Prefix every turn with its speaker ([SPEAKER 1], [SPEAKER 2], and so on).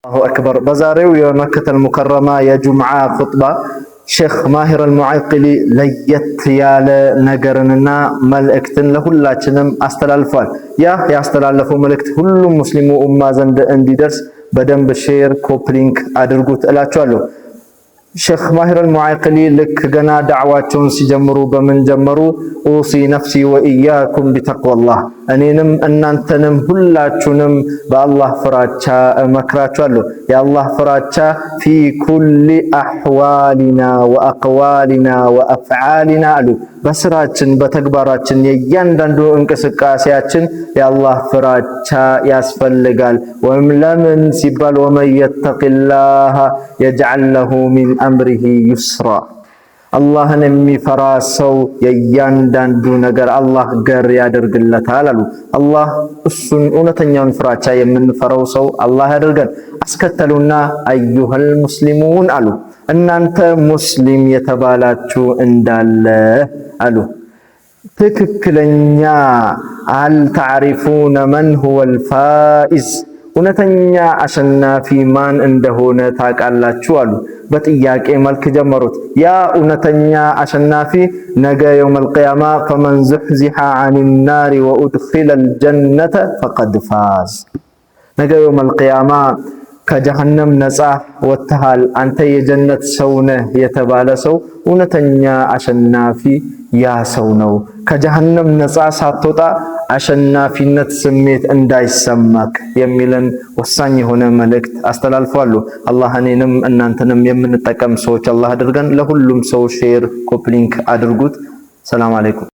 [SPEAKER 1] الله أكبر። በዛሬው የመከተል ሙከረማ የጁምዓ ኹጥባ ሼኽ ማሂር አልሙዓይቅሊ ለየት ያለ ነገርንና መልእክትን ለሁላችንም አስተላልፏል። ያ ያስተላለፈው መልእክት ሁሉም ሙስሊሙ ኡማ ዘንድ እንዲደርስ በደንብ share፣ copy link አድርጉት እላችኋለሁ። ሼኽ ማሂር አልሙዓይቅሊ ልክ ገና ዳዕዋቸውን ሲጀምሩ በምን ጀመሩ? أوصي نفسي وإياكم بتقوى الله፣ እኔንም እናንተንም ሁላችሁንም በአላህ ፍራቻ እመክራችኋለሁ። የአላህ ፍራቻ في كل أحوالنا وأقوالنا وأفعالنا አሉ። በስራችን በተግባራችን የእያንዳንዱ እንቅስቃሴያችን የአላህ ፍራቻ ያስፈልጋል። ወይም ለምን ሲባል ومن يتق الله يجعل له من أمره يسرا፣ አላህን የሚፈራ ሰው የእያንዳንዱ ነገር አላህ ገር ያደርግለታል አሉ። አላህ እሱን እውነተኛውን ፍራቻ የምንፈራው ሰው አላህ ያደርገን። አስከተሉና أيها المسلمون አሉ። እናንተ ሙስሊም የተባላችሁ እንዳለ አሉ። ትክክለኛ هل تعرفون من هو الفائز፣ እውነተኛ አሸናፊ ማን እንደሆነ ታውቃላችሁ አሉ። በጥያቄ መልክ ጀመሩት። ያ እውነተኛ አሸናፊ ነገ يوم القيامة فمن زحزح عن النار وأدخل الجنة فقد فاز። ነገ يوم القيامة ከጀሃነም ነፃ ወጥተሃል፣ አንተ የጀነት ሰው ነህ የተባለ ሰው እውነተኛ አሸናፊ ያ ሰው ነው። ከጀሃነም ነፃ ሳትወጣ አሸናፊነት ስሜት እንዳይሰማክ የሚልን ወሳኝ የሆነ መልእክት አስተላልፏሉ። አላህ እኔንም እናንተንም የምንጠቀም ሰዎች አላህ አድርገን። ለሁሉም ሰው share፣ copy link አድርጉት። ሰላም አለይኩም።